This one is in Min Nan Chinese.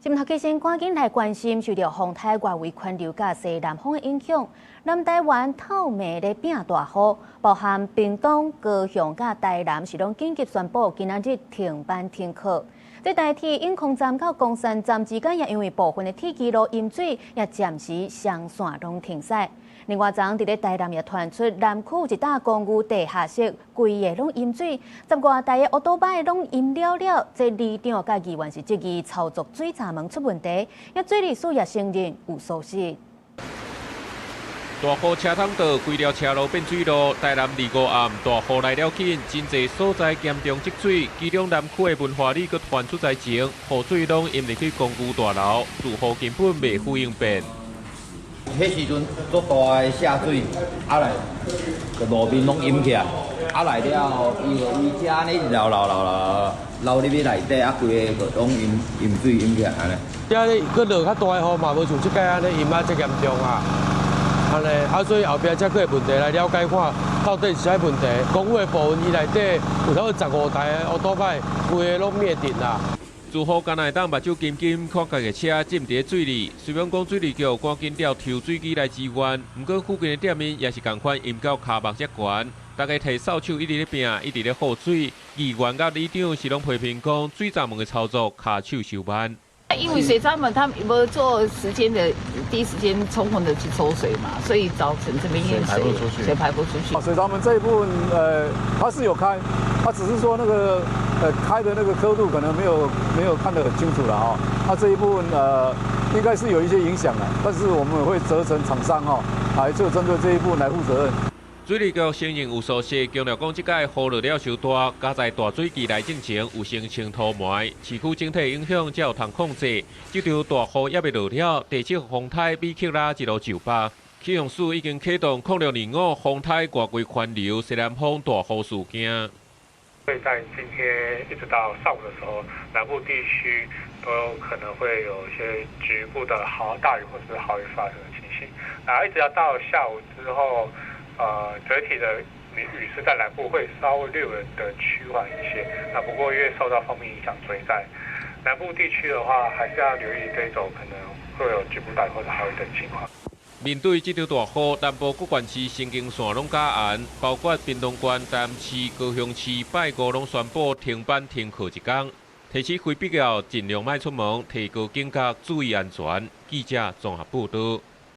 新聞頭先趕緊來關心受著風颱外圍環流佮西南風的影響，南台灣透暝咧變大雨，包含屏東、高雄佮台南是攏緊急宣布今仔日停班停課。這台鐵永康站到岡山站之間也因為部分的鐵支路淹水，也暫時雙線攏停駛。另外，昨佇咧台南也傳出南區一棟公寓地下室規个攏淹水，十外台的烏多擺攏淹了了。這里長佮議員是質疑操作水閘門出問題，也水利署也承認有疏失。大雨車通道，規條車路變水路。台南25暗大雨來了緊，真濟所在嚴重積水，其中南區的文化里閣傳出災情，雨水攏淹入去公寓大樓，住戶根本袂赴應變。彼時陣足大的下水，啊來個路面攏淹起來，啊來了後，伊就伊遮按呢流流流流流入去內底，啊規个攏淹淹水淹起來按呢。遮咧閣落較大雨嘛，無像這擺按呢淹啊這嚴重啊。按呢，啊所以後壁才閣會問題來了解看，到底是啥問題。公寓的部分伊內底有差不多15台的烏多擺，規个攏滅頂啦。住戶敢若會當目睭金金看家己車浸佇水裡，雖然講水利局趕緊調抽水機來支援，毋過附近的店面也是仝款淹到跤目遮懸。大家提掃帚一直咧拚，一直咧放水。議員佮里長是攏批評講水閘門的操作跤手傷慢。因為水閘門他沒做時間的第一時間充分的去抽水嘛，所以造成這邊淹水，水排不出去。水閘門這一部分，它是有開，它只是說那個，開的那個刻度可能沒有看得很清楚了啊。那這一部分，應該是有一些影響的，但是我們會責成廠商哦，來就針對這一部分來負責任。水利局承認有疏失，強調講這擺雨落了傷大，加在大水機來進前有先清土埋，市區整體影響才有通控制。這場大雨猶未落了，第七風颱米克拉一路就北，氣象署已經啟動0625風颱外圍環流西南風大雨事件。會在今天一直到上午的時候，南部地區都有可能會有一些局部的豪大雨或者是豪雨發生的情形。然後一直要到下午之後，整體的雨勢在南部會稍微略微的趨緩一些。那不過因為受到鋒面影響，所以在南部地區的話，還是要留意這種可能會有局部大雨或者豪雨的情況。面對這場大雨，南部各縣市神經線攏加嚴，包括屏東縣、台南市、高雄市，拜五攏宣布停班停課一工，提醒非必要盡量莫出門，提高警覺，注意安全。記者綜合報導。